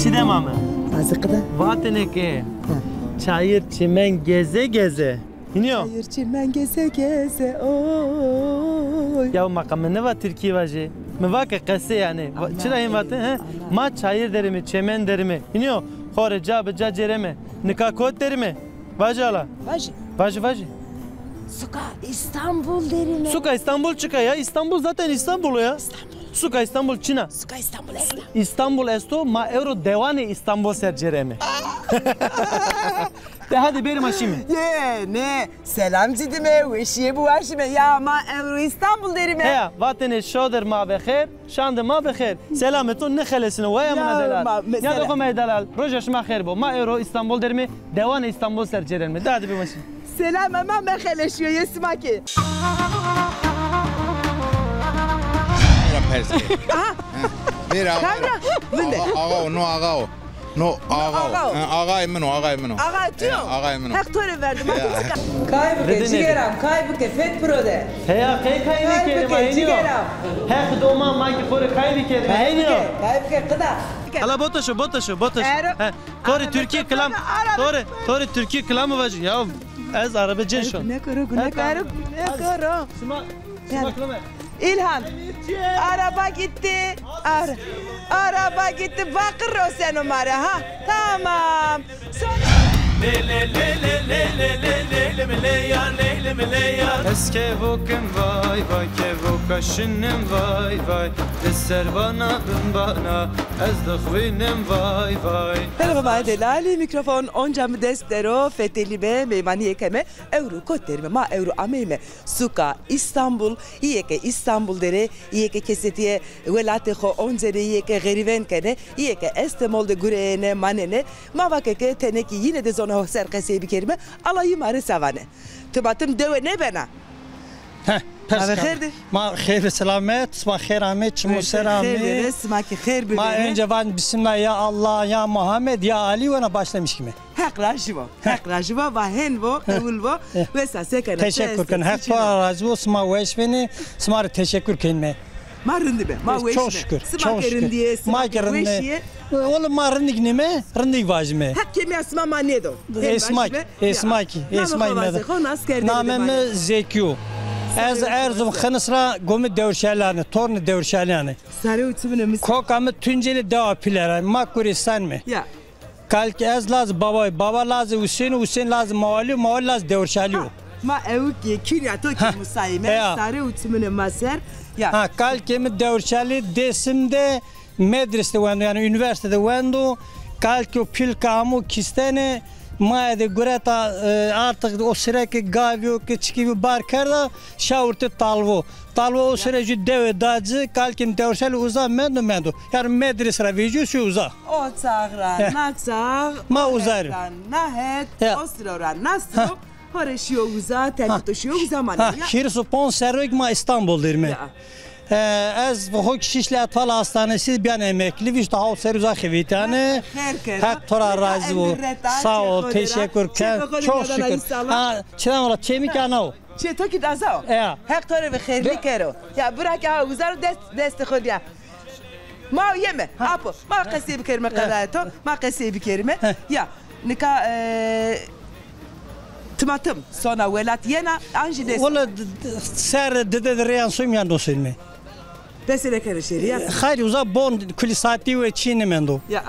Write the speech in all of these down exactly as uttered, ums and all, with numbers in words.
Çi dema mi? Azıkı da. Vatene ke çayır çimen geze geze. Hiniyo? Çayır çimen geze geze oy. Ya ma qa mi niva Tirkî vajê. Mi va ke qese yanî. Va-, çira hên vate, he? Ma çayır derime, çemen derime. Hiniyo? Xore ca bi ca cereme. Nika kot derime? Vaje ala. Vaje. Vaje, vaje. Suka İstanbul derime. Suka İstanbul çika ya? İstanbul zaten İstanbul o ya. İstanbul. Suka İstanbul çina. Suka İstanbul esta. İstanbul esto, ma ewro dewanê İstanbul ser cereme. De hadi bêrî ma şîme. Ye, ne, selam ci dime, weşîye biwajîme. Ya ma ewro İstanbul derime. Heya, vatene şodir ma be xêr, şandir ma be xêr. Selamê to nêxelesîno, waya mina delal. Ya, ma, me-, ya sela- doxo ma delal. Roja şima xêr bo. Ma ewro İstanbul derime, dewanê İstanbul ser cêrenme. De hadi bê ma şîme. Selamê ma mexeleşîyo, yê sima kî. Bira pers ke. Aha. Bira, bira. Kamra? Vinde. Axa, axa, no axa o. No, axa o. Axa o. He, axayê min o, axayê min o. Axa tu yo? He, axayê min o. Heq to rê verdo. Ma to çika. Kay bike, cigeram, kay bike, fet piro de. Heya, qey kay nêkerî ma hênî yo. Heq do ma, ma kî xo rê kay bikerî ma hênî yo. Kay bike, kay bike, qida. Hala bota şo, bota şo, bota şo. He, to rê Tirkî kilam, to rê, to rê Tirkî kilam vajî. Ya, ez arebe cên şon. Gunekaro, gunekaro, gunekaro. Sima, sima kilam e. İlhan. Araba gitti. Ara-, araba gitti. Bakır Roseno mare ha. Tamam. Sonra... Lê lê lê lê lê lê lê lê lê lê mi lê yar, lê lê mi lê yar. Ez kevokim vay vay, kevoka şinim vay vay. Di ser vana bin vana, ez dixwînim vay vay. Merhaba ma delalî, mikrofon onca mi dest der o, fetelîme, meymanîye keme, ewro kot derime, ma ewro ameyme. Suka İstanbul, îyê ke İstanbul der ê, îyê ke kesetîye welatê xo oncenê, îyê ke xerîven kenê, îyê ke Estemol de gureyêne, manenê, ma vake ke tenê kî yîne de zonê ho ser qesey bikerîme, ala yî ma rê se vanê. Timatim dewe nêbena? Heh, pers kerd. Ma xêr ve selamet, sima xêr amê, çimo ser amê. Xêr bêne, sima kî xêr bibêne. Ma önce van Bismillah, ya Allah, ya Muhammed, ya Ali, wena başlamış kîme. Heq rajî vo. Heq rajî vo, va hên vo, ewil vo. Wesa se kena? Teşekkür ken. Heq to ra razî vo, sima weş benê, sima rê teşekkür kenîme. Ma rindî be, ma weş be. Çok şükür, çok şükür. Sima ke rindîye, sima ke weşîye. Oğlum ma rindîk nîme, rindîk vajîme. Heq kemîya sima ma nêdo. Esma kî, esma kî, esma kî. Namê xo nas kerdêne. Namê mi Zekî yo. Ez Erzurum Xinis ra gomê Dewrşalîyan ê, tornê Dewrşalîyan ê. Sare û çimunê mi. Koka mi Tuncelî, dewa Pîle ra, ma Kurêsan me. Ya. Kalkê ez lazê baba yo, baba lazê Huseyîn o, Huseyîn lazê Mawalî yo, Mawalî lazê Dewrşalî yo. Ha, ma ewk ê, kîrya to kî musayîme, sare û çimunê ma ser. Ya. Ha, kalkê mi Dewrşalî, Dêsim de medres de wendo, yanî unîversîte de wendo. Kalkê o pîl ke amo kîstene, maye de gureta, e, artık o sire ke gavî yo ke çikî bî bar kerda, şa urtê Talvo. Talvo o sire jû dewe da ci, kalkê mi Dewrşalî uza mendo, mendo. Yanî medres ra vecîyo şîyo uza. O çax ra na çax, ma uza rê. Na het, o siro ra na siro, ho rê şîyo uza, terkî to şîyo uza maneno. Ha, hîris û ponc serrî yo ke ma İstanbul derîme. Ya. E, ez xo kî Şişli Etfal Hastanesi bîyan emeklî, vîst û hawt serrî uza xevetîyane. Heq to ra razî bo. Sağ ol, teşekkür ken. Çok şükür. Ha, çiran ola, çêmî kî ana o. Çê to kî daza o. Ya. Heq to rê ve xêrlî kero. Ya bira ke ha uza ro, dest, destê xo dîya. Ma yeme, apo. Ma qesey bikerîme qedayê to. Ma qesey bikerîme. Ya. Nika, e, timatim sona welat yena, an jî nêsona? Wele, d-, d-, ser dide de rêyan soyîme ya nêsoyîme. Pesê nêkena şêrî ya. Xayrî uza bon, kulî saetî we çî nêmendo. Ya.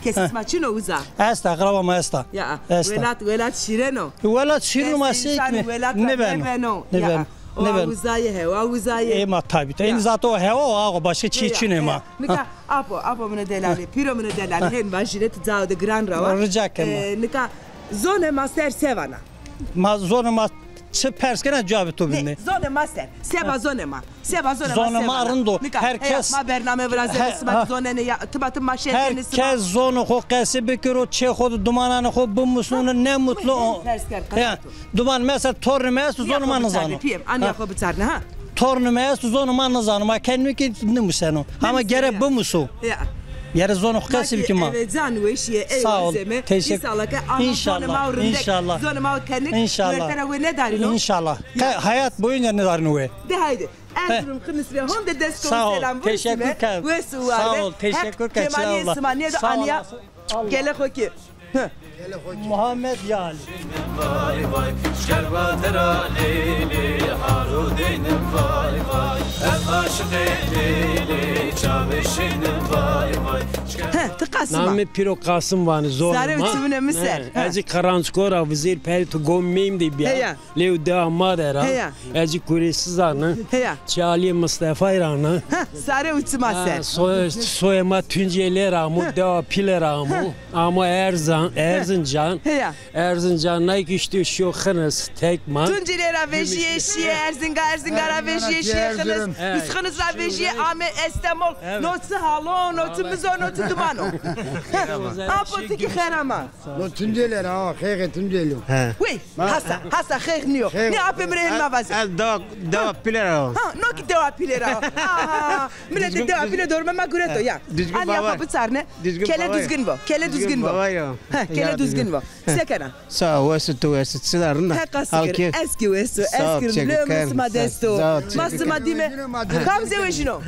Kesê sima çin o uza? Esta, eqreba ma esta. Ya. Esta. Welat, welat şîren o. Welat şîren o ma sey kî nêbeno. Nêbeno. Nêbeno. Hewa uza yê, hewa uza yê. Ê ma tabî. Tabî. Ênî zaten o hewa o, axa başka çî çin ê ma. Nika apo, apo mino delalî, pîro mino delalî, hên vajîne, ti cao de giran ra wa. Rica kema. E, nika zonê ma ser se vana? Ma zonê ma çi pers kena, cewabê to bidîme. Zonê ma ser. Seba zonê ma. Seba zonê ma. Zonê ma rind o. Nika, her kes, ma bername virazêne, sima zonenê ya, timatim ma şêrêne sima. Her kes zonê xo qesî bikero, çê xo de dumananê xo bimusneno, ne mutlu o. Pers kerd, qeda to. Duman mesela tornê mi esto, zonê ma nizano. Pîyê mi, anîya xo biçarne ha. Tornê mi esto, zonê ma nizano. Ma kenîme kî nêmuseno. Ama gere bimuso. Ya. Gere zonê xo qesî bikîme ma. Eve can weşîye, ey wazeme. Sağ ol. Teşekkür. İnşallah ke ana zonê ma rindek. İnşallah. Zonê ma kenik. İnşallah. Werte ra we nêdarîno. İnşallah. Hayat boyunca nêdarîno we. De haydi. Erzurum Xinis rê honde dest kon selam. Sağ ol, teşekkür ederim. Wes û war be. Sağ ol, teşekkür ederim. Heq kemanîyê sima nêdo aniya. Gelê xo kî. Muhammed Yali. Vay vay, şkerbatera lê lê, harudênim vay vay. Ez aşiqê lê lê, çavê şênim vay vay. He, ti Qasim a? Namê pîro Qasim vanê, zonê ma. Sare û çimune mi ser. He, ez zî Qerançko ra vizêr perê tu gom meyim de bîya. Heya. Lêw dewa ma der a. Heya. Ez zî Kurêsiza ne. Heya. Çalîyê Mistefayî ra ne. Ha, sare û çima ser. Soy, soyê ma Tuncelî ra amo, dewa Pîle ra amo. Amo Erzan, Erzincan. Heya. Erzincan nay kiştî şîyo Xinis, tek ma. Tuncelî ra vejîyê şîyê Erzinga, Erzinga ra vejîyê şîyê Xinis. Xinis ra vejîyê ame Estemol. No çi halo, no çi mizo, no çi dumano. Apo ti kî xêr ama. No Tuncelî ra, xêxê Tuncelî. He. Wey, hasa, hasa xêx nîyo. Nê apê mi rê hên mavazê. Ez dewa, dewa Pîle ra. Ha, no kî dewa Pîle ra. Aha, mi rê de dewa Pîle dorme ma gureto ya. Anîya xo biçarne. Kele Duzgin bo. Kele Duzgin bo. Ha, Kele Duzgin bo. Se kena? Sağ ol, wes û tu wes û, çi da rind a? Heqa sikir, ez kî wes û, ez kî rind. Lê mi sima dest o. Ma sima dîme. Kam zewejîno?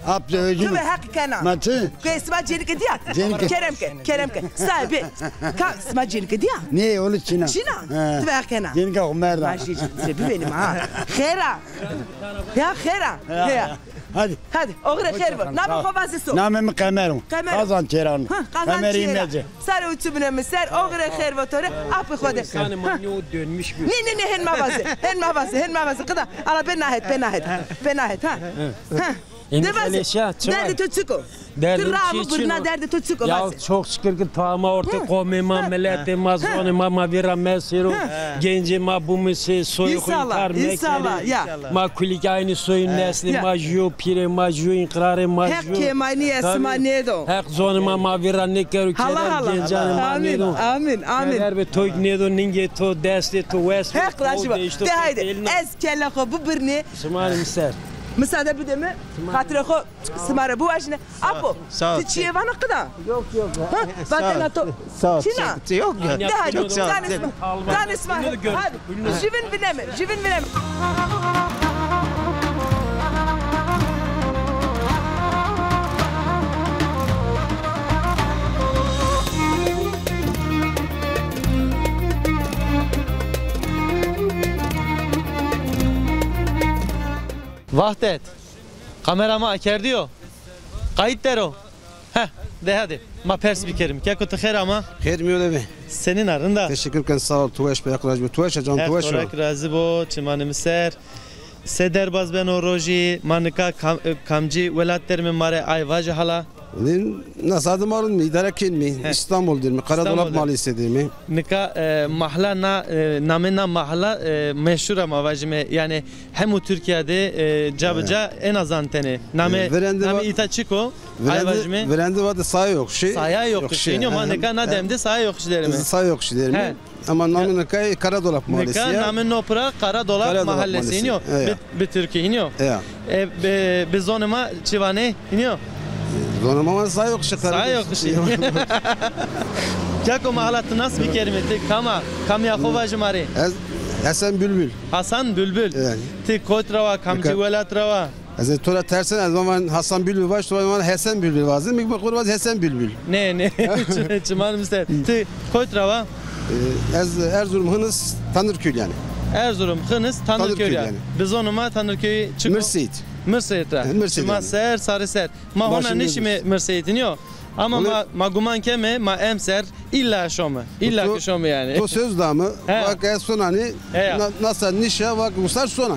Ap zewejîno. Tu ve heq kena. Ma ti? Ke sima cênike dîya? Cênike. Kerem ke, kerem ke. Sahibi. Ka sima cênike dîya? Nê, onu çina. Çina? He. Tu ve heq kena. Cênike xo merda. Ma jê se bivênim ha. Xêra. Ya xêra. Ya. Hadi. Hadi, oxirê xêr bo. Namê xo vaze so. Namê mi Qemer o. Qemer. Qazan Çêran. Ha, Qazan Çêran. Sare û çimune mi ser, oxirê xêr bo to rê, apê xo de. Nê, nê, nê, hên mavaze. Hên mavaze, hên mavaze. Qida, ala pê nahet, pê nahet. Pê nahet, ha. Ha. De vaze. Derdê to çik o? Ti ra mi birna, derdê to çik o? Ya vaze. Çok şükür ki tamam ortê qomê ma, miletê ma, zonê ma, ma vîra mesêro. Gencê ma bumîsê, soyê xo înkar mekerê. Ma kulî kî aynî soyî, neslê ma jûyo, pîrê ma jûyo, înqrarê ma jûyo. Heq kemanîyê sima nêdo. Heq zonê ma ma vîra nêkero, keder gencanê ma nêdo. Amîn, amîn, amîn. Keder be to kî nêdo, ningê to, destê to wes bo. Heq rajî bo. De hayde, ez kele xo bibirnê. Sima rê mi ser. Misade bide mi, xatirê xo sima rê biwajîne. Apo, ti çîyê vana qida? Yok, yok. Ha, vatena to. Sağ ol. Çina? Yok, yok. De hadi, zanê sima. Zanê sima. Hadi. Jüvin vineme, jüvin vineme. Vahdet. Kamera ma akerdîyo. Qayît der o. Heh, de hadi. Ma pers bikerîm. Keko ti xêr ama? Xêr mîyo de be. Senîn a, rind a? Teşekkür ken, sağ ol. Tu weş be, Heq razî bo. Tu weş a can, tu weş a. Heq razî bo, çimanê mi ser. Se derbaz beno rojî, ma nika kam-, kamcî welat der mi, ma rê ay vajî hala? Na saete ma rind mi, îdare kên mi. He. İstanbul der mi, Karadolap Mahallesi der mi. Nika, e, mahla na, e, namê na mahla, e, meşhur a ma vajîme. Yanî hemû Tirkîya de, e, ca bi ca ena zanitene. Namê, e, namê îta çik o? Ay vajîme. Virende va de Saya Yokuşu. Saya Yokuşu. Înî yo, ma nika na dem de Saya Yokuşu der mi. Saya Yokuşu der mi. He. Ama namê nika Karadolap Mahallesi ya. Nika namê no pira Karadolap Mahallesi înî yo. Bi, bi Tirkî înî yo. Ya. E, bi, bi zonê ma çi vanê înî yo? Zonê ma vanê Saya Yokuşu. Saya Yokuşu. Keko ma hala ti nas bikerîme, ti kam a? Kamîya xo vajî ma rê. Ez Hesen Bülbül. Hasan Bülbül. Evet. Ti kot ra wa, kamcî welat ra wa? Ez to ra tersena, ez van Hasan Bülbül vaj, to van Hesen Bülbül vazin, mi xo vaz Hesen Bülbül. Nê, nê. Çi-, çiman mi ser. Ti kot ra wa? E, ez Erzurum Xinis Tanırköy yanî. Erzurum Xinis Tanırköy yanî. Bi zonê ma Tanırköy çik o? Mirseyit. Mirseyit ra. Mirseyit yanî. Çima ser, sarî ser. Ma hona nêşîme Mirseyit înî yo. Ama ma, ma guman keme, ma emser îlla şome. Îlla ki şome yanî. To söz da mi? He. Vak ez sonanî, na-, nasa nîşa, vak usar sona.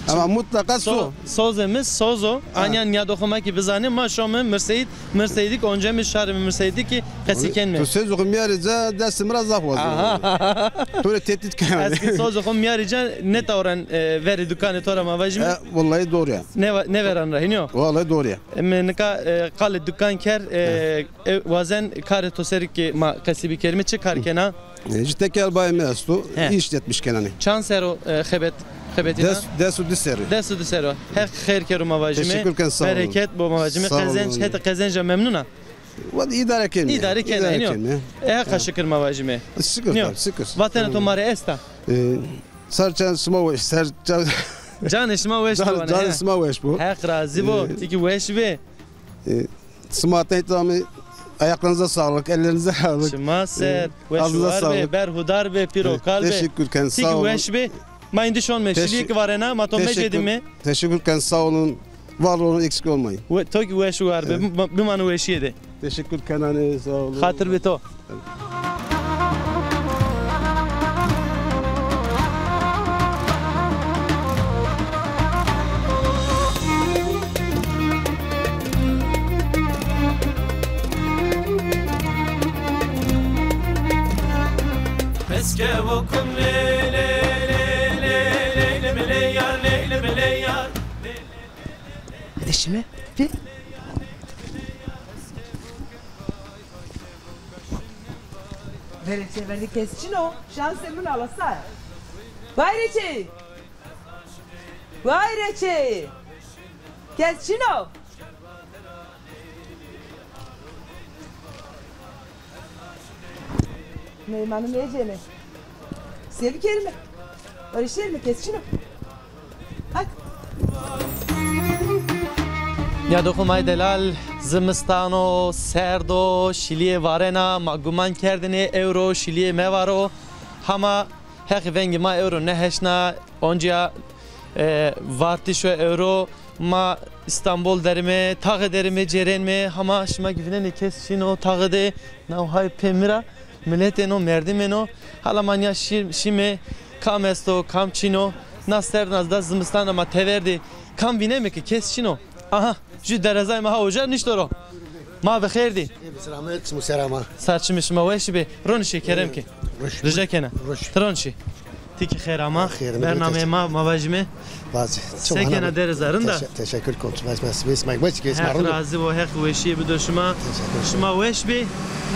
Ama mutlaka so. Sozê mi soz o. Anîya nîyadoxê ma kî bizanê, ma şome Mirseyit, Mirseyidî kî, oncê mi şarê mi Mirseyidî kî qesî kenme. To sözê xo mîyarê ca, destê mi ra zaf wazî. Aha. To rê tehdît kena. Ez kî sozê xo mîyarê ca, nêtawren, e, verê dukanê to ra ma vajîme. E, vallahi doğru ya. Nêva-, nêveran ra hînî yo? Vallahi doğru ya. Mi nika, e, qalê dukan kerd, e, e, wazen karê to serî kî ma qesî bikerîme, çi kar kena? E, jî tekel bayê mi esto, îş etmiş kenanê. Çand serr o, e, xebet, xebetîna? Des, des û di serr o. Des û di serr o. Heq xêr kero ma vajîme. Teşekkür ken, sağ olun. Bereket bo ma vajîme. Sağ olun. Qezenc, hetê qezenca memnun a? Wad îdare kenîme. Îdare kenîme. Îdare kenîme. E, Heqa şikir ma vajîme. Şikir, şikir. Vatena to ma rê esta? E, ser çend sima, ser çend Canê şima weş bo. Can, canê şima weş bo. Heq razî bo. Ee, ti kî weş bê. E, sima tey tamî, ayaklarınıza sağlık, ellerinize sağlık. Şima ser, e, weş û war bê, berhudar bê, pîr û kal bê. Teşekkür ken, sağ olun. Ti kî weş bê. Ma îndî şonme, şilîyê kî varena, ma to mecedîme. Teşekkür ken, sağ olun, var olun, eksik olmayın. We, to kî weş û war bê, bima-, bimano weşîye de. Teşekkür kenane, sağ olun. Xatir bê to. Hadi şimdi. Bir. Verê çê verdî kes çin o. Şansê min ala say. Vay rê çê. Vay rê çê. Kes çin o. Meymanî nêcênê. Se bikerîme? Barîşêrîme, kes çin o. Hadi. Ya doxo may delal, zimistan o, serd o, şilîyê varena, ma guman kerdinê ewro şilîyê mevaro. Hama Heqî vengê ma ewro nêheşna, oncîya, e, vartiş o ewro, ma Îstanbul derîme, taxe derîme, cêrenme, hama şima kî vînenê kes çin o taxe de, na hay pê mi ra, miletên o, merdimên o, hala ma nîya şî-, şîme, kam esto, kam çin o, na serd na da zimistan de ma tever de, kam vîneme ke kes çin o. Aha, jû derezayê ma ha oca nişto ro. Ma bi xêr dî. Ê, bi selamet, çim û ser ama. Ser çimê şima weş bê. Ronişê kerem ke. Rica kena. Ti ronişê. Ti kî xêr ama. Bernameyê ma, ma vajîme. Vazî. Se kena dereza, rind a? Teşe-, teşekkür kon. Heq razî bo, Heq weşîye bido şima. Şima weş bê,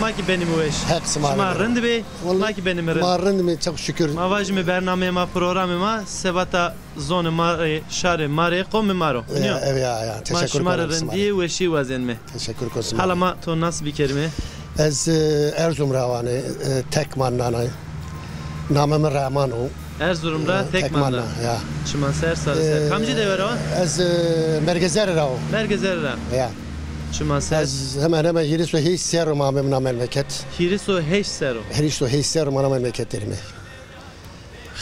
ma kî benîme weş. Şima rind bê, ma kî benîme rind. Ma rind bê, çok şükür. Ma vajîme bernameyê ma, programê ma, sebata zonê ma rê, şarê ma rê, qomê ma ro. Ya, ya, ya. Ma şima rê rindîye, weşîye wazenme. Teşekkür kosim. Hala ma to nas bikerîme. Ez, e, Erzurum ra wanê, e, Tekmandan a. Namê mi Rehman o. Erzurum ra, e, Tekmandan. Tekmandan, ya. Çiman ser, sare ser. E, kamcî dewe ra wa? Ez, e, Mergezerî ra o. Mergezerî ra. Ya. Çiman ser. Ez hemen hemen hîris û heşt serr o ma ameyme na memleket. Hîris û heşt serr o. Hîris û heşt serr o ma na memleket derîme.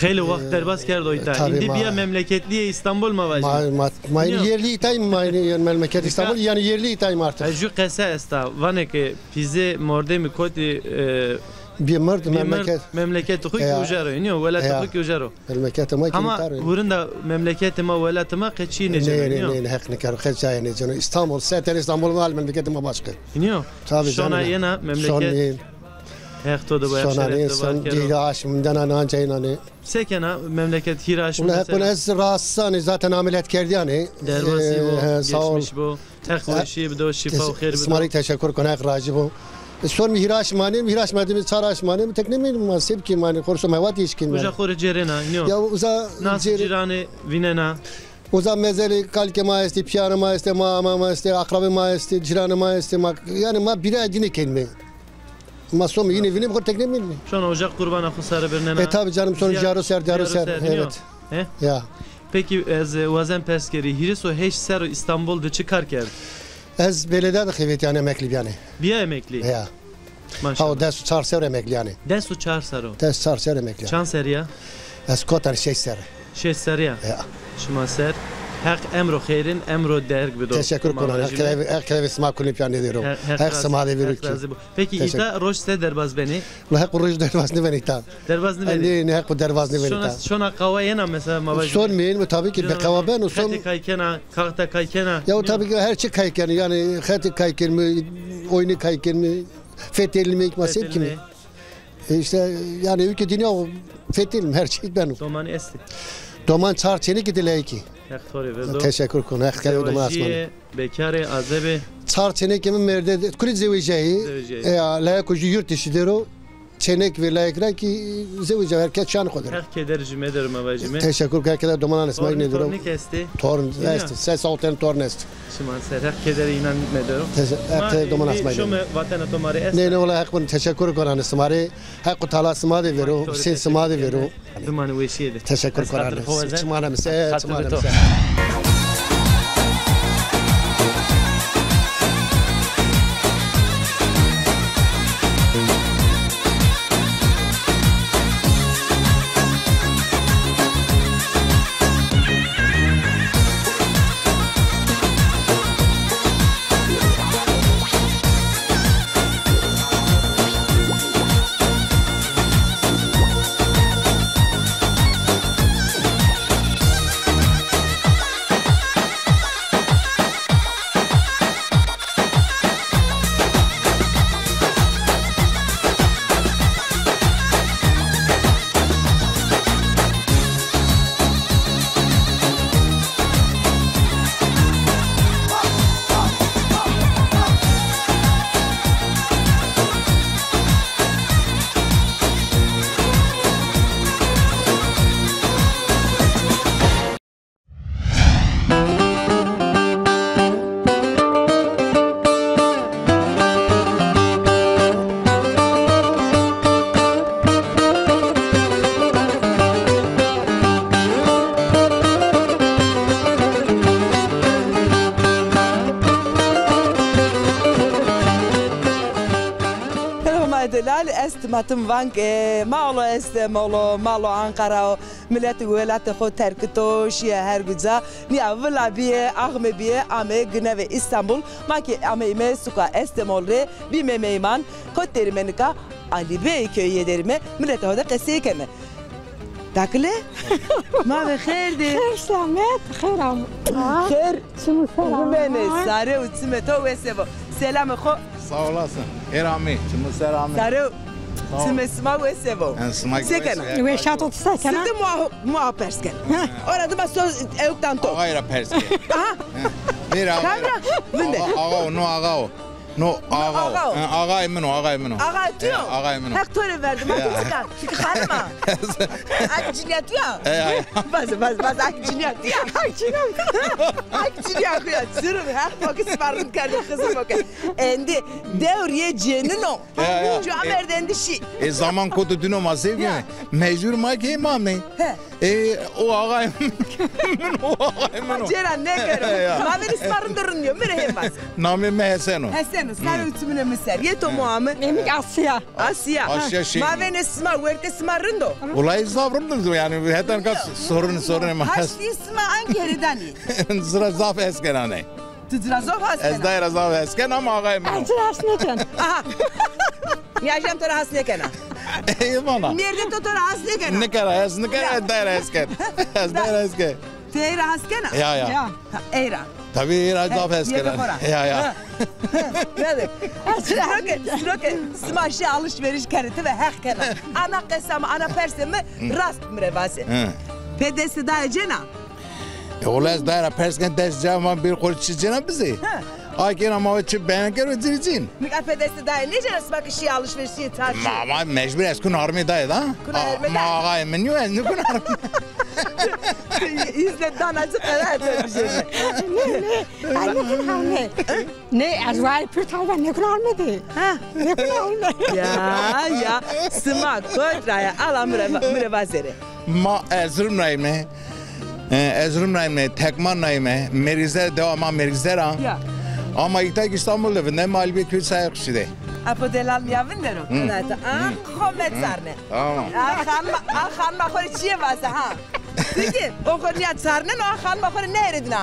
Xeylê waxt derbas kerdo îta. Îndî bîya memleketlîyê Îstanbul ma vajîme. Ma, ma, ma yerli îtayîm, ma memleket Îstanbul, yanî yerli îtayîm artık. Ha, jû qese esta, vanê ke pîzê mordemî kotî, e, bî mird, memleket, memleketê xo kî uca ro, nîyo, welatê xo kî uca ro. Memleketê ma kî. Hama hurinda memleketê ma, welatê ma qe çî nêceno, nîyo? Nê, nê, nê, Heq nêkero, qe cayê nêceno. Îstanbul, seter Îstanbul ma, memleketê ma başka. Nîyo? Tabii canım. Şona yena memleket. Şon nê. Heq to de bo, Heq şeref de bo, Heq kero. Hîrê aşmî dana nanca înanê. Se kena memleket, hîrê aşmî? Ula Heq, ez rahatsız anî, zaten ameliyat kerdî yanî. Derbasî bo, geçmiş bo. Heq weşîye bido, şîfa û xêr bido. Sima rê teşekkür kon, Heq razî bo. E, son mi hîrê aşmî manê, hîrê aşmî manê, çar aşmî manê, mi tek nêmînî, ma se bikî manê, xorso mewa tîşkîn. Uca xo rê cêrena, nîyo? Ya uza. Nas cîranê vînena. Uza mezelê kalkê ma estê, pîyanê ma estê, ma, ma, ma estê, akrabê ma estê, cîranê ma estê, ma, yanî ma bîra dî nêkenîme. Ma some yîne vînîme, xo tek nêmînîme. Şona uca qurbana xo sare birnena. E, tabi canım, son caro ser, caro ser. Evet. He? Ya. Peki ez, e, wazen pers kerî, hîris û heşt serr o Îstanbul de çi kar kerd? Ez belediye de xevetî yanî, emeklî bîyanî. Bîya emeklî? Ya. Maşallah. Ha, o des û çar serr emeklî yanî. Des û çar serr o? Des û çar serr emeklî yanî. Çand serrî ya? Ez kotan şeş serr. Şeş serrî ya? Ya. Şima ser. Heq emro xeyrin, emro derg bido. Teşekkür konan. Heq kerevê, Heq kerevê sima kulî pîya nêdero. Heq sima de vîro kî. Peki îta roj se derbaz benê? La Heq roj derbaz nêbenê îta. Derbaz nêbenê? Nê, nê, Heq derbaz nêbenê îta. Şona, şona qawa yena mesela, ma vajî. Son mîn mi, tabii ki, be qawa beno, son. Xetê kay kena, kaxta kay kena. Ya o tabii ki her çi kay kena, yanî xetê kay kenîme, oynî kay kenîme, fetelîme, ma se bikîme. E, işte, yanî ülke dünya o, fetelîme, her çî beno. Domanî estê? Doman çar çênekî de, leyekî. Heq to rê verdo. Teşekkür kon. Heq kerdo doman asmanî. Zewejîyê, bekarê, azebê? Çar çênekê mi merde, kulî zewejîyayî. Zewejîyayî. E, ya, leyeko jû yurt dışı der o. çênêk vîlayêk ra kî zewî cewher kes çan xo der. Heq keder jî medero, ma vajîme. Teşekkür, heq keder domanan sima nêdero. Tornik estê? Torn estê. Ses altı tane torn estê. Şima ser, heq keder înan medero. Heq keder domanan sima nêdero. Şome vatena to ma rê esta? Nê, nê, wela heq bin, teşekkür konan sima rê. Heq û tala sima de vero, Husên sima de vero. Bimanê weşîye de. Teşekkür konan. Çimanê mi ser, çimanê mi ser. Homa delal, ez timatim van ke, ma alo Estemol o, ma alo Anqara o, milet welatê xo terkito, şîye her guca. Nîya vila bîye, axme bîye, ame gineve Îstanbul. Ma kî ameyme suka Estemol rê, bîme meyman. Kot derîme nika? Alî Bey köyüye derîme, miletê xo de qesey keme. Dakile? Ma ve xêr dî. Xêr selamet, xêr am. Xêr. Çimû ser ame. Bimene, sare û çimê to wese bo. Selamê xo. Sağ olasın. Xêr amê. Çimû ser ame. Sare û çimê sima wese bo. Se kena? Weşa to, ti se kena? Sidi mua, mua pers ken. Ora dima so ewktan to. Ağay ra pers ken. Aha. Kamra? Vinde. Ağa, ağa o, no ağa o. No, ağa o. Ağa o. He, ağay min o, ağay min o. Ağa tu yo? He, ağay min o. Heq to rê verdim. Ma tu çika? Çiki xanim a. Ak cinîya tu ya? He, he. Bas, bas, bas, ak cinîya tu ya? Ak cinîya. Ak cinîya xo ya. Zurun, heq, bak, sima rind kerdî, xizir bak. Endî dewr yê cênîn o. Ya, ya. Cuamerd endî şî. E, zaman koto dino ma sey bîme. Mecbur ma kî ma me. He. E, o ağay min o, ağay min o. Cêra nêkero. Ya. Ma vênê sima rind o, rind nîyo. Mi rê hên vaze. Namê mi Hesen o. Hesen o, sare û çimûnê mi ser. Yê to mua mi? Namê mi Asya. Asya. Asya şey. Ma vênê sima, wertê sima rind o. Wulay zaf rind o yanî, heta nika sorun, sorunê ma. Haştî sima ankî herêdanî? Zira zaf hes kena ney. Ti ci ra zof hes kena? Ez dayê ra zaf hes ken ama ağay min o. Ez ci ra hes nêken. Aha. Nîya jî em to ra hes nêkena. Ey vana. Mêrdê to to ra hes nêkena. Nêkena, hes nêkena, ez dayê ra hes ken. Ez dayê ra hes ken. Ti ey ra hes kena? Ya, ya. Ya. Ha, ey ra. Tabî ey ra zaf hes kena. Ya, ya. Ha. Siro ke, siro ke sima şî alışveriş kerê, ti ve heq kena. Ana qesa mi, ana persê mi rast mi rê vaze. Pê destê dayê cêna? E, wela ez dayê ra pers ken, dest cama bir xo rê çi cêna bizê. Ha. Ay kena ma çi beyan kero cirî cin. Nika pê destê dayê nêcêna, sima ki şî alışveriş, şî çarşî? Ma, ma mecbur ez kun armê dayê da. Kuna armê dayê. Ma ağayê min yo, ez nikun armê. Îzne danacı qera ete bijêne. Nê, nê, ez nikun armê. Nê, ez vay pir tawa nikun armê de. Ha. Nikun armê. Ya, ya. Sima kot ra ya, ala mi rê va-, mi rê vazere. Ma Erzurum ra yîme. E, Erzurum ra yîme, Tekman ra yîme, Mergizer, dewa ma Mergizer a. Ya. Ama îta kî Îstanbul de vinde, ma Alî Bey köyü Sayakuşçu de. Apo delal nîya vindero. Hı. Kena ta. A, xo meçarne. Tamam. A xanima, a xanima xo rê çîyê vaze ha. Peki, o xo nîya çarneno, a xanima xo rê nêeredîna.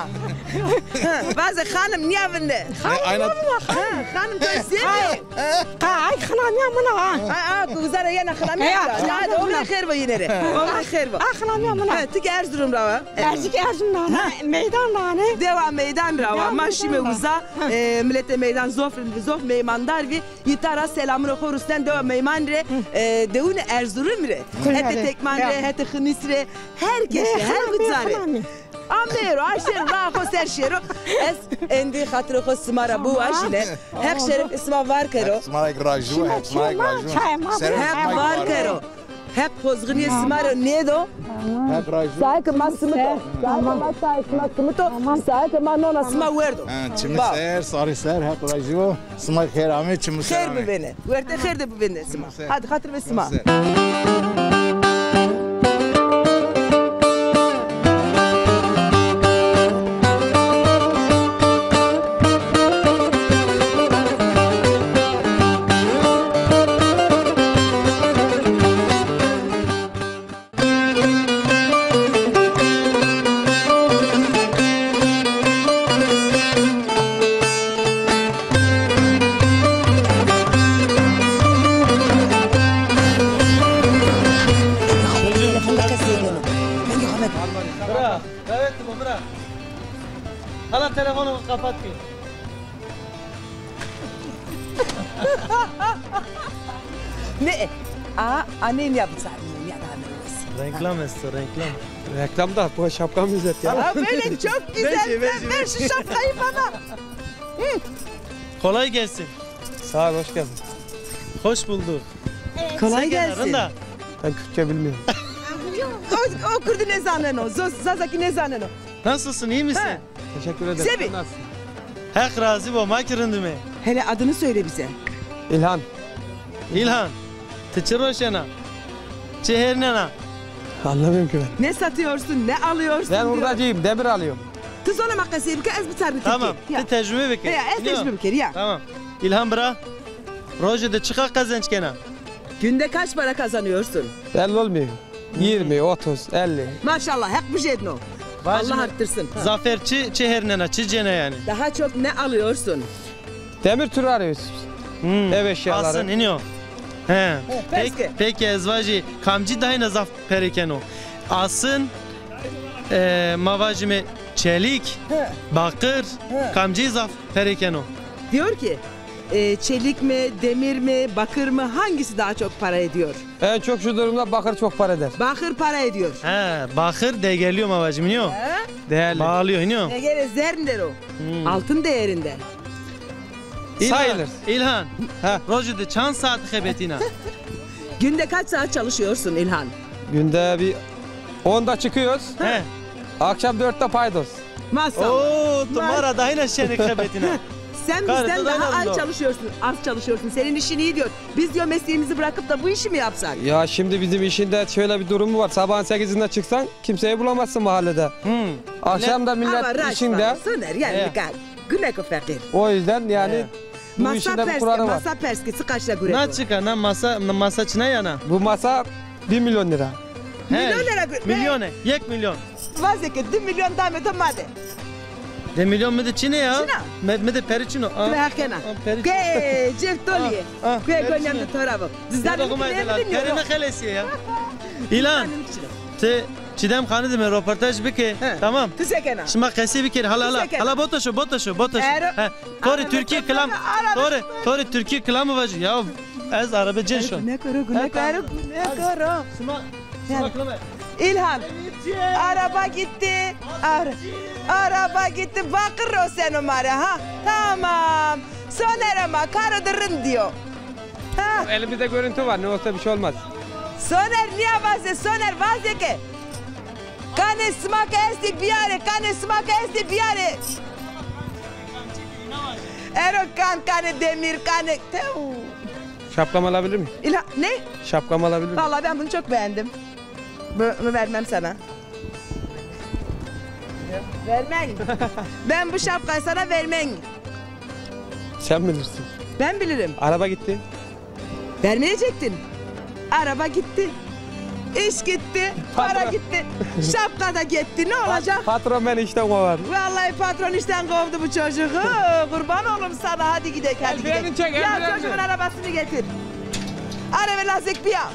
Vaze xanim nîya vinde. Xanim nîya vinde, xanim. Ha, xanim to zêde. Ay, xinamîya min a. Ay, ay, ku uza ra yena xinamîya. Ya, xinamîya min a. Oxir xêr bo yîne rê. Oxir xêr bo. A, xinamîya min a. Ha, ti kî Erzurum ra wa? Ez kî Erzurum ra wa. Ha. Meydan ra ne? Dewa Meydan ra wa. Ma şîme uza, e, miletê Meydan zof rind vî, zof meymandar vî. Îta ra selamûnê xo rusnen dewa Meyman rê, e, dewûnê Erzurum rê. Hetê Tekman rê, hetê Xinis rê, her kes rê, her guca rê. Amêro, a şêro, ra xo ser şêro. Ez endî xatirê xo sima ra biwajîne. Heq şerefê sima var kero. Heq sima rajî bo, Heq sima rajî bo. Heq var kero. Heq pozxinîyê sima ro nêdo. Heq rajî bo. Sae ke ma simito. Sae ke ma, sae ke ma simito. Sae ke ma nona sima werdo. Ha, çimî ser, sarî ser, Heq rajî bo. Sima xêr amê, çimû ser amê. Xêr bivêne. Werte xêr de bivêne sima. Hadi xatir ve sima. Bira, evet bu bira. Hala telefonu kapat ki. Ne? A, a, ne, ne yapacağım? Ne yapacağım? Reklam esto, reklam. Reklam da, bu şapkamı izlet ya. Aa, böyle çok güzel. Ver şu şapkayı bana. Hı. Kolay gelsin. Sağ ol, hoş geldin. Hoş bulduk. Kolay gelsin. Ben Kürtçe bilmiyorum. O, o Kürtçe ne zaneno? Zazaki ne zaneno? Nasılsın, iyi misin? Ha. Teşekkür ederim. Sen nasılsın? Heq razî bo, ma ki rind îme. Hele adını söyle bize. İlhan. İlhan, ti çi roşena? Çi hêrnena? Anlamıyorum ki ben. Ne satıyorsun, ne alıyorsun diyor. Ben hurdacıyım, demir alıyorum. Ti zona ma qesey bike, ez biçarnî Tirkî. Tamam, ti tercüme bike. He, ez tercüme bike, ya. Tamam. İlhan bira, rojê de çiqa qezenc kena? Günde kaç para kazanıyorsun? Belli olmuyor. Yirmi, otuz, elli. Maşallah, Heq bijêdno. Allah arttırsın. Zafer çi, çi hêrnena, çi cêna yani? Daha çok ne alıyorsun? Demir türü arıyoruz. Hmm. Ev eşyaları. Asın, inyo. He. Peki, peki, ez vajî, kamcî dayna zaf perê keno? Asın, e, ma vajîme çelik, bakır, kamcî zaf perê keno? Diyor ki, e, çelik mi, demir mi, bakır mı, hangisi daha çok para ediyor? En çok şu durumda bakır çok para eder. Bakır para ediyor. He, bakır degeliyo ma vajîme, inyo? He? Değerli. Bağlıyor, inyo? Degere zern der o. Hmm. Altın değerinde. Sayılır. İlhan, rojî de çand saat xebetîna? Günde kaç saat çalışıyorsun İlhan? Günde bir onda çıkıyoruz. He. Akşam dörtte paydos. Maşallah. Oo, tu ma ra dahîna şenik xebetîna. Sen bizden daha az çalışıyorsun, az çalışıyorsun. Senin işin iyi diyor. Biz diyor mesleğimizi bırakıp da bu işi mi yapsak? Ya şimdi bizim işin de şöyle bir durumu var. Sabahın sekizinde çıksan kimseyi bulamazsın mahallede. Akşam da millet işinde. Soner, yani, guneko feqîr. O yüzden yani bu işin de bir kuralı var. Masa pers ke, masa pers ke, çi qaşla gureto? Na çika, na masa, na masa çina ya na? Bu masa bir milyon lira. He, milyon lira gu-, milyone, yek milyon. Vaze ke di milyon dame to ma de. Di milyon mi de çine ya? Çina? Mi, mi de peri çino. Ti heq kena. Ke cef tolîye. Kuye gonyam de tora bo. Dizanım ki ne bilmiyorum. Peri mi xelesiye ya? İlan. Ti Çiğdem Xanî de mi roportaj bike. Tamam. Ti se kena? Şima qesey bikerî. Hala, hala. Hala botoşo, botoşo, botoşo. Torê Türkî kilam, torê, torê Türkî kilamî vajî. Ya ez arabe cên şon. Gunekoro, gunekoro, gunekoro. Şima, şima kilam. İlhan, araba gitti. Ara-, araba gitti. Bakır roseno ma rê, ha? Tamam. Soner ama karo de rind diyor. Ha? Elimizde görüntü var. Ne olsa bir şey olmaz. Soner, niya vaze, Soner, vaze ke. Kanê sima ke estê biyarê, kanê sima ke estê biyarê. Ero kan, kanê demir, kanê tew. Şapkamı alabilir miyim? İlha-, ne? Şapkamı alabilir miyim? Vallahi ben bunu çok beğendim. Bunu vermem sana. Vermem. Ben bu şapkayı sana vermem. Sen bilirsin. Ben bilirim. Araba gitti. Vermeyecektin. Araba gitti. İş gitti. Para gitti. Şapka da gitti. Ne olacak? Patron beni işten kovar. Vallahi patron işten kovdu bu çocuğu. Kurban olum sana. Hadi gidelim, hadi gidelim. Eldivenini çek, eldivenini. Ya çocuğun arabasını getir. Araba lazek bir ya.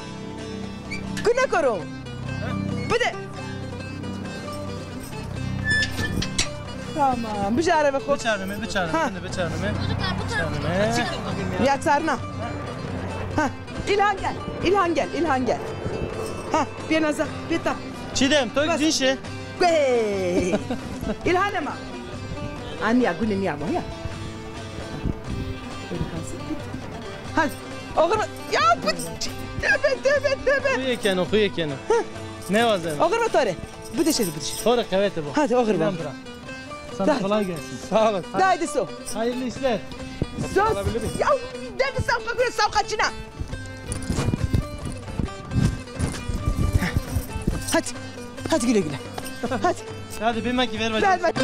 Gunekoro. Bide. Tamam. Bicareme xo. Bicareme, bicareme. Ha. Bicareme. Bicareme. Ya çarna. Ha. İlhan gel. İlhan gel. İlhan gel. Ha. Bê naza. Bê ta. Çiğdem, to gidişe. Hey! İlhanema. Aniya, gune niya ma ya. Hadi. Oğur, ya bu, tövbe, tövbe, tövbe. Xuye keno, xuye keno. Ne vazen? Oğur mu tore? Bu da şey, bu da şey. Tore qewete bu. Hadi oğur mu. Sana kolay gelsin. Sağ olasın. Haydi so. Hayırlı işler. Söz. Ya, de bir savka, bir savka çina. Hadi. Hadi güle güle. Hadi. Hadi bir maki ver bacım. Ver bak.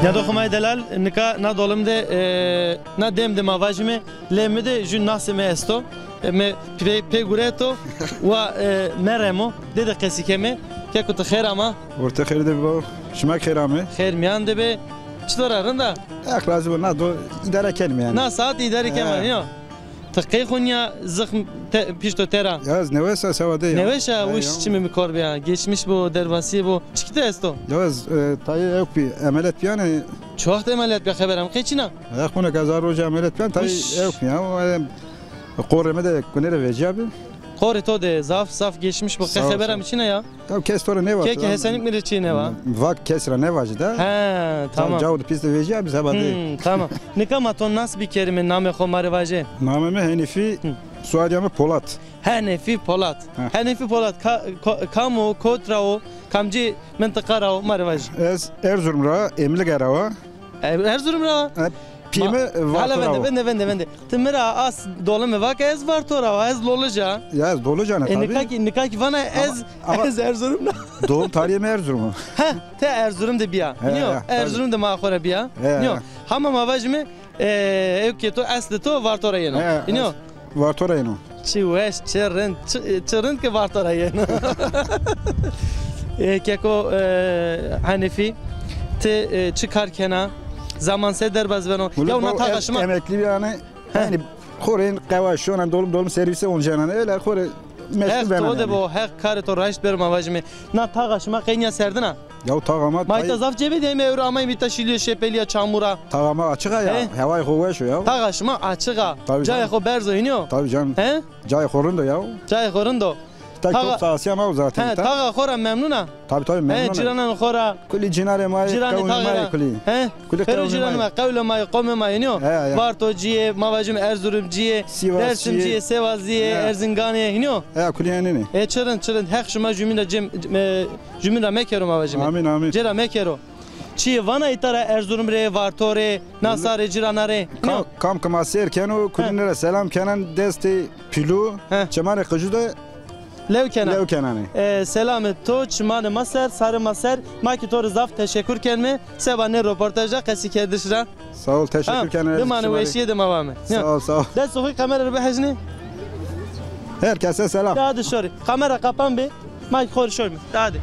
Nîyadoxê ma yê delal, nika na dolim de, e, na dem de ma vajîme, lê mi de jû nasê mi esto. E, mi pê, pê gureto, wa, e, meremo, dê de qesî keme. Keko ti xêr ama. Orte xêr de bî babo. Şima xêr ame. Xêr mîyan de bê. Çitor a, rind a? Heq razî bo, na do îdare kenîme yanî. Na saet îdare keme, yo. Ti qey xo nîya zixm te, pişto tera? Ya ez newes a, sewa de ya. Newes a, wiş çimê mi kor bîya. Geçmiş bo, derbasîye bo. Çikî ti esto? Ya ez, e, tayê ewk bî, emeliyat bîyane. Çi wext emeliyat bîya, xebera mi qey çin a? Heq xo ne, hezar roje emeliyat bîyan, tayê ewk bîya. Qorê mi de gune rê vecîya bî. Qorê to de zaf, zaf geçmiş bo. Qe xebera mi çin a ya? Ya kes to rê nêvato. Kekê Hesenîk mi rê çî nêva? Vak kes ra nêvajî de. He, tamam. Cawo de pîs de vecîya bî, seba de. Hmm, tamam. Nika ma to nas bikerîme, namê xo ma rê vaje. Namê mi Henîfî, soyadîya mi Polat. Henîfî Polat. Henîfî Polat, ka, ko, kam o, kot ra o, kamcî mintiqa ra o, ma rê vaje. Ez Erzurum ra, Emlîge ra wa. E, Erzurum ra. E, pîyê mi Vato ra o. Vende, vende, vende. Ti mi ra as dolime vake, ez Varto ra wa, ez Lolij a. Ya ez Lolij a ne tabî. E, nika kî, nika kî vana ez, ez Erzurum ra. Doğum tarihê mi Erzurum o. He, ti Erzurum de bîya. He, ya, tabî. Erzurum de ma xo ra bîya. He, ya. Hama ma vajîme, e, ewkê to, eslê to Varto ra yeno. He, ya. Varto ra yeno. Çi weş, çi rind, çi, çi rind ke Varto ra yeno. E, keko, e, Henîfî, ti, e, çi kar kena? Zaman se derbaz beno? Ya na taxa şima? Emeklî bî yanî, yanî xo rê qewa şona, dolum dolum servîse oncenan. Öyle xo rê meşgul bena yanî. Heq to de bo, Heq karê to raşt bero ma vajîme. Na taxa şima qey nîya serdin a? Ya taxa ma. Ma îta zaf cebe de heme ewro amayîme îta şilîye, şepelîya, çamura. Taxa ma açiq a ya. He? Hewayê xo weş o ya. Taxa şima açiq a. Tabii canım. Cayê xo berz o, hînî yo? Tabii canım. He? Cayê xo rind o ya. Cayê xo rind o. Ta çok saasîya ma o zaten. He, taxa xo ra memnun a? Tabii tabii, memnun a. He, cîrananê xo ra. Kulî cînarê ma yê, qewmê ma yê kulî. He? Kulî qewmê ma yê. Cîranê ma, qewlê ma yê, qomê ma yê, hînî yo? He, he. Vartocî yê, ma vajîme Erzurumcî yê, Dersimcî yê, Sêwazî yê, Erzinganî yê, hînî yo? He, kulî henîn ê. E, çi rind, çi rind. Heq şima jumîn ra cem, e, jumîn ra mekero ma vajîme. Amîn, amîn. Cêra mekero. Çi yê vana îta ra Erzurum rê, Varto rê, nasa rê, cîrana rê. Kam, kam ke ma sêr keno, kulîne ra selam kenan, destê pîlû, çemanê qijû de lew kenan. Lew kenanê. E, selamê to çimanê ma ser, sarê ma ser. Ma kî to rê zaf teşekur kenme seba nê roportaj ra, qesîkerdiş ra. Sağ ol, teşekkür kenarê. Bimane weşîye de ma vame. Sağ ol, sağ ol. Dest xo kamera rê bihejnê. Herkese selam. De hadi şorî. Kamera kapan bê. Ma kî xo rê şorîme. De hadi.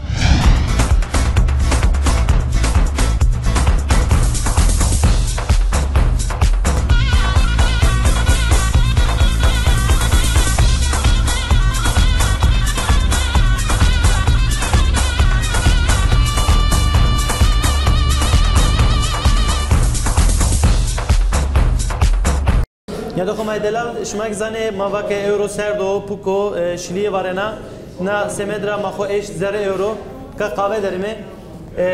Nîyadoxê ma yê delal, şima kî zanê, ma vake ewro serd o, puk o, e, şilîye varena. Na semed ra ma xo eşt zerê ewro, ka qave derîme. E,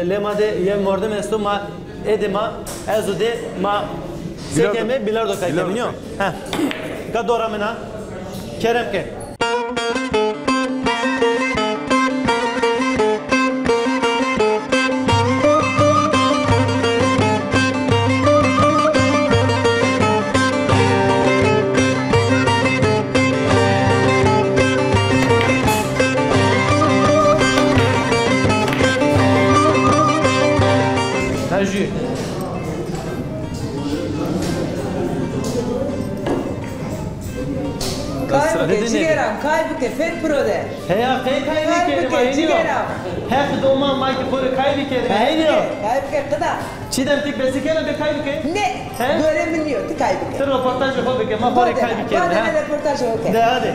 lê ma de yew mordim esto, ma ê de ma, ez û de ma sekeme, bilardo kay keme, nîyo? He. Ka dora min a. Kerem ke. Kay bike, cîgeram, kay bike, fek piro de. Heya, qey kay bike, bike, cîgeram. Heq doma ma ki xo rê kay bike. Kay bike, kay bike, qida. Çîdem, ti besî kena de kay bike? Ne, he? Gore mi nîyo, ti kay bike. Ti roportajê xo bike, ma xo rê kay bike. Hadi, ha? Hadi, roportajê xo ke. De, hadi.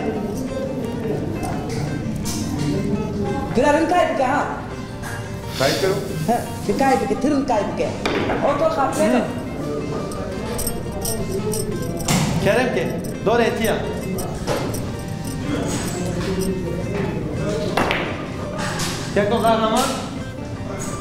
Bira, rind kay bike, ha. Kay kero? Ha, ti kay bike, ti rind kay bike. O to xapeno. Kerem ke, dore tiya. Keko Kahraman.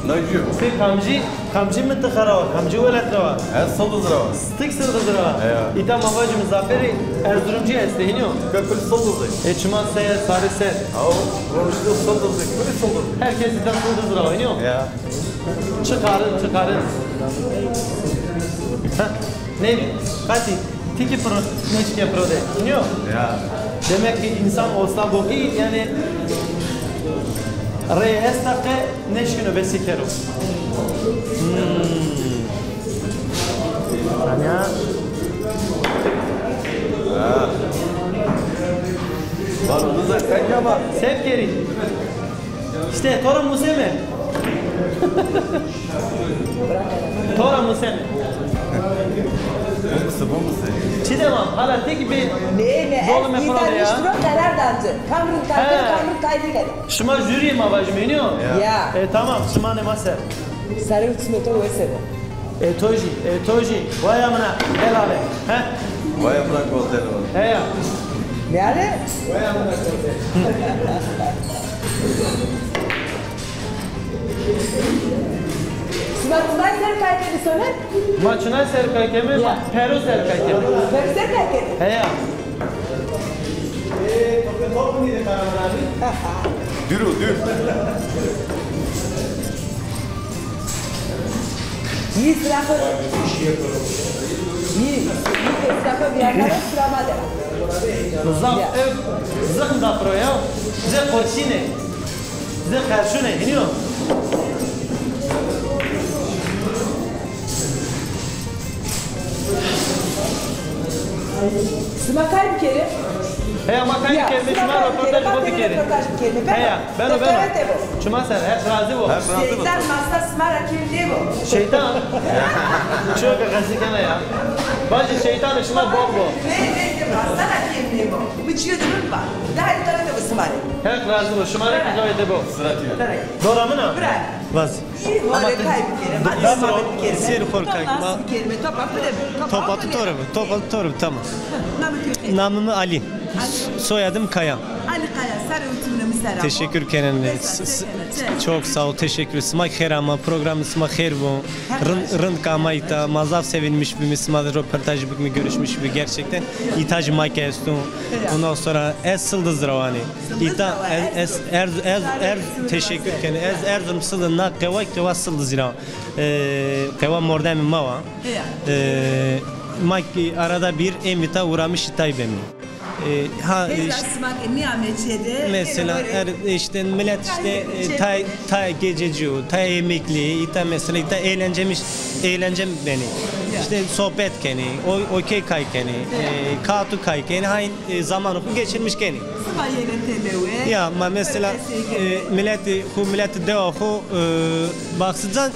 Nacîyo. Ti kamcî, kamcî mintiqa ra wa, kamcî welat ra wa? Ez Sildiz ra wa. Ti Sildiz ra wa? Heya. Îta ma vajîme zafêrê Erzurumcî estê, hînî yo? Ke kulî Sildiz ê. E, çiman ser, sarê ser. Aw, roştî Sildiz ê, kulî Sildiz ê. Her kes îta Sildiz ra wa, hînî yo? Ya. Çiqarin, çiqarin. Heh. Nê, qatî, ti kî piro, nêşkîya piro de. Nîyo? Ya. Demek ki însan olsa bu ki, yanî, rey esta ke nêşkîno besî kero. Hmm. Saniya. Ha. Var, bu da sen yama. Sevkerî. Îşte, to ra museme. To ra museme. Bumuse, bumuse. Çi devam? Hala tek bir... Ne, ne, dolme ez proje ya. Niştiro karar dance. Kamrin kaybı, kamrin kaybı kadar. Şima jüri ma vajîme, nîyo? Ya. E, tamam, şima ne ma ser. Sarı uçme to wese de. E to jî, e to jî. Vay amına, helale. He? Vay amına koyayım. He ya. Yani? Vay amına koyayım. Sima çinay ser kay kenî Soner? Ma çinay ser kay keme, ma pero ser kay keme. Pero ser kay keme? He ya. Dür o, dür. Yî sirafo, yî, yî sirafo vîyakare sira ma de. Zaf ev zixm da piro ya. Zê qoşîne. Zê qerşune, hînî yo? Sima kay bikerê? Heya, ma kay bikerîme, şima roportaj xo bikerê. Roportaj bikerîme. Heya, beno, beno. Şima ser, Heq razî bo. Şeytan masa sima ra kêm nêbo. Şeytan? Çok qesî kena ya. Bacî, şeytan şima bol bo. Ne, ne, ne, masa ra kêm nêbo. Mi çîyo de min va. Daha îta de bo sima rê. Heq razî bo. Şima rê qewete bo. Dora min a? Bira. Vaz. Î hole kay bikerê, ma dima bikerê. Sêr xor kay. Topa bikerê, topa bide. Topa tu tor bi, topa tu tor bi, tamam. Namê tu xêr? Namê mi Ali. Ali. Soyadım Kaya. Ali Kaya, sarê û timine mi sera. Teşekkür kenen. Çok sağ ol, teşekkür. Sima xêr ama, program sima xêr bo. Rind, rind kamay ta, ma zaf sevinmiş bîme, sima de röportaj bikme, görüşmüş bîme gerçekten. Îta jî ma ke esto. Ondan sonra ez Sildiz ra wa nê. Îta ez, ez, erz, erz, erz, teşekkür kene. Ez Erzurum Sildiz na qewa, qewa Sildiz ra. E, qewa mordemê ma wa. E, ma ki arada bir êmî ta uğramış tay bemî. E, ha, hêza işte, sima ke nîyamê çê de, mesela, er, işte millet işte, e, tay, tay gececi o, tay emekli, îta mesela, îta eğlencemiş, eğlence benî. İşte sohbet kenî, o, okey kay kenî, e, kağıtu kay kenî, hayn e, zamanê xo geçirmiş kenî. Siba yenê têlewe. Ya, ma mesela, e, miletî xo, miletî dewa xo, e, baxsî can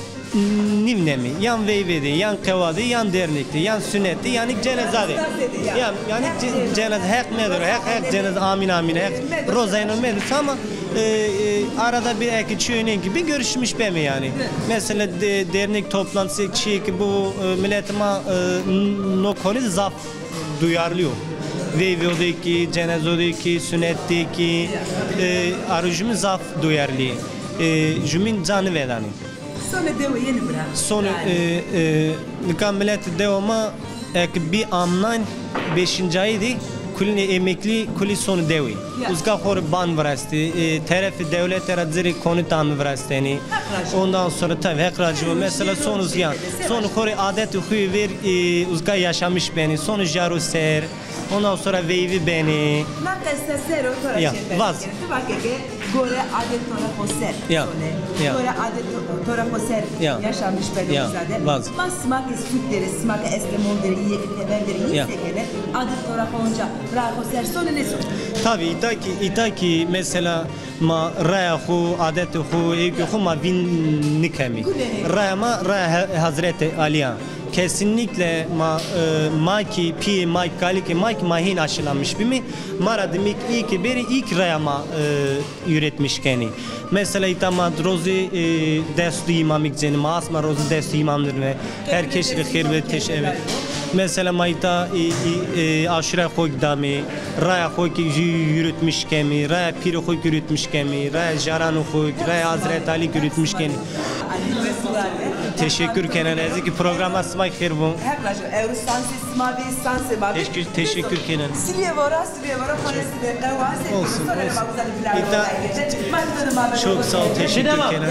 nîvnemî, yan veyve de, yan qewa de, yan dernek de, yan sunet de, yanî ceneza de. Ya, yanî ce-, ceneza, Heq medero, Heq, Heq ceneza, amîn, amîn, Heq rozayno medero ama, e, e, arada bir eki çiğnen gibi görüşmüş beme yanî. Mesela de, dernek toplantısı çiğ ki bu, e, milletî ma, e, n-, no konu zaf duyarlı yo. Veyvî de kî, cenezo de kî, sunet de kî, e, aro jumîn zaf duyarlı. E, jumîn canî vedanî. Sonê dewe yenî bira. Sonê, e, e, nika milet dewa ma ek bi amnan beşinci ayı de kulîne emekli kulî sonê dewe. Uzka xo rê ban virastî, e, terefî dewlete ra ci rê konut amî virastenî. Ondan sonra tabii Heq razî bo. Mesela sonuz ya, sonuz xo rê adet û xuyê ver, e, uzka yaşamış benî. Sonuz jaro ser. Ondan sonra veyvi benî. Na qese ser o to ra. Ya, vaz. Ti vake ke. Gore adet tore xo ser, ya, sone. Ya. Gore adet to-, tore xo ser, ya, yaşamış beno, ya, zade. Vaz. Ma sima ke Sûk der ê, sima ke Estemol der ê, yê ke teber der ê, ya, yî sekene, adet tore xo onca, raya xo ser sone nêsone? Tabii, îta ki, îta ki mesela ma raya xo, adetê xo, ewkê xo ma vîn nikemî. Raya ma, raya He-, Hazreti Alî ya. Kesinlikle ma, e, ma ki pîyê ma ki, kalikê ma ki ma hîn aşılanmış bîmî. Ma ra dimîk î ki bêrî, î ki raya ma, e, üretmiş kenî. Mesela îta ma rozî, e, dest û îmamîk cenî, ma asma rozî dest û îmam dirme. Her keşî rê xêr be, teş-, evet. Mesela ma îta, e, e, e, aşure xo ki damî, raya xo ki jü-, yürütmüş kemî, raya pîrê xo ki yürütmüş kemî, raya jaranê xo ki, raya Hazret Alî ki yürütmüş kenî. Teşekkür kenen, ez ki programa sima xêr bo. Hep rajo, ewro sansê sima bî, sansê ma bî. Teşekkür, teşekkür kenen. Silîye vora, silîye vora, parasî de qewazê. Olsun, olsun. Îta çok sağ ol, teşekkür kenen.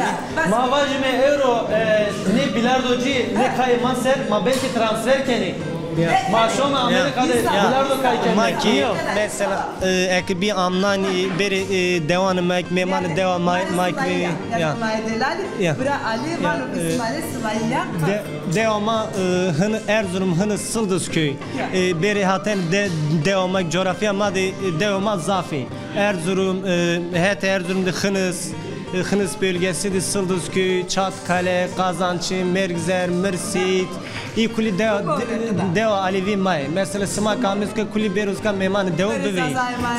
Ma vajîme ewro, e, nê bilardocî, nê kayê ma ser, ma belkî transfer kenî. Ya. Ma şoma Amerîka de bilardo kay kenê. Ma ki mesela, e, eke bî amnanî bêrê, e, dewanê ma ki, mêmanê dewa ma, ma ki, ya. Ya. Ya. E, de-, dewa ma, e, hin Erzurum, hin Sildiz köy. Ya. E, bêrê haten de-, dewa ma ki, coğrafya ma de, e, dewa ma zaf ê. Erzurum, e, hetê Erzurum de Xiniz, e, Xiniz bölgesi de Sildiz köy, Çatkale, Kazançı, Mergzer, Mirsît, î kulî dewa, de-, dewa Alevî ma yê. Mesela sima ke amê ke kulî bêro zî ke mêmanê dewa bivî.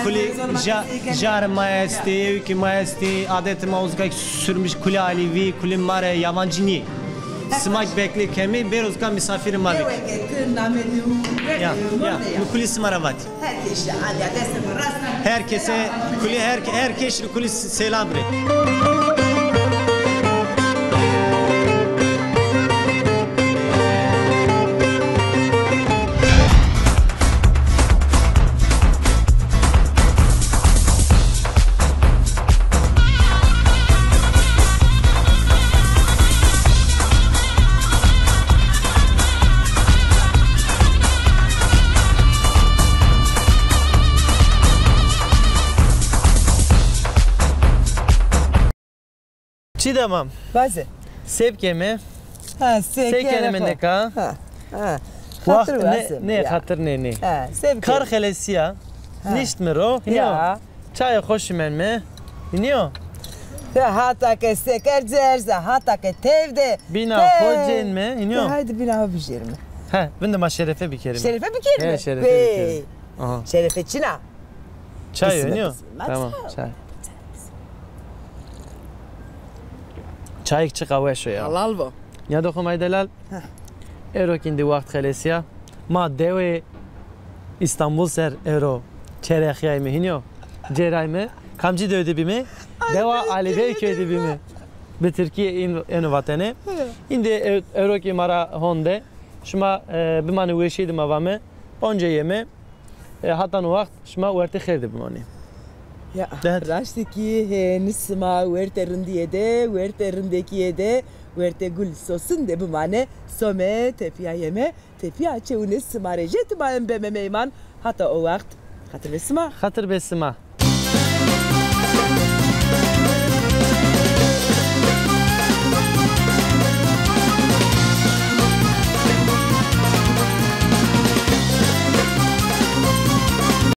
Kulî ja-, jarê ma estê, ewkê ma estê, adetê ma o zî ke sürmüş, kulî Alevî, kulî ma rê yabancı nîyê. Sima ki beklê kemî, bêro zî ke misafirê ma bî. Ya, ya, mi kulî sima ra vatî. Herkese, herkese kulî, her, herkes kulî selam rê. Çiğdem mam. Vaze. Se bikeme. Ha, se kereme neka. Ha, ha. Xatir ne, ne, xatir ne, ne. Ha, se bikeme. Kar xelesîya. Ha. Niştme ro. Ya. Çayê xo şimenme. Nîyo? Te hata ke seker cerze, hata ke tevde. Bîna xo cênme, nîyo? Te haydi bîna xo bijêrme. He, vinde ma şerefe bikerîme. Şerefe bikerîme? He, şerefe bikerîme. Aha. Şerefe çin a? Çay nîyo? Tamam, çay. Çayêk çiqa weş o ya. Helal bo. Ya doxo ma yê delal. Heh. Ero kî îndî waxt xelesîya. Ma dewê Îstanbul ser ero çerexîyayme, hînî yo? Cêrayme. Kamcî dewe de bîme? Dewa Alî Bey köyü de bîme. Bi tirkî ên-, êno vatene. Hı. Îndî e-, ero kî ma ra honde. Şima, e, bimanê weşîye de ma vame. Onca yeme. E, hatan o waxt şima wertê xêr de bimanê. Ya, raştî kî hênî sima wertê rindîye de, wertê rindekîye de, wertê gul sosin de bimanê, some, tepîya yeme, tepîya çewine sima rê jê timayen beme meyman. Hata o waxt, xatir be sima. Xatir be sima.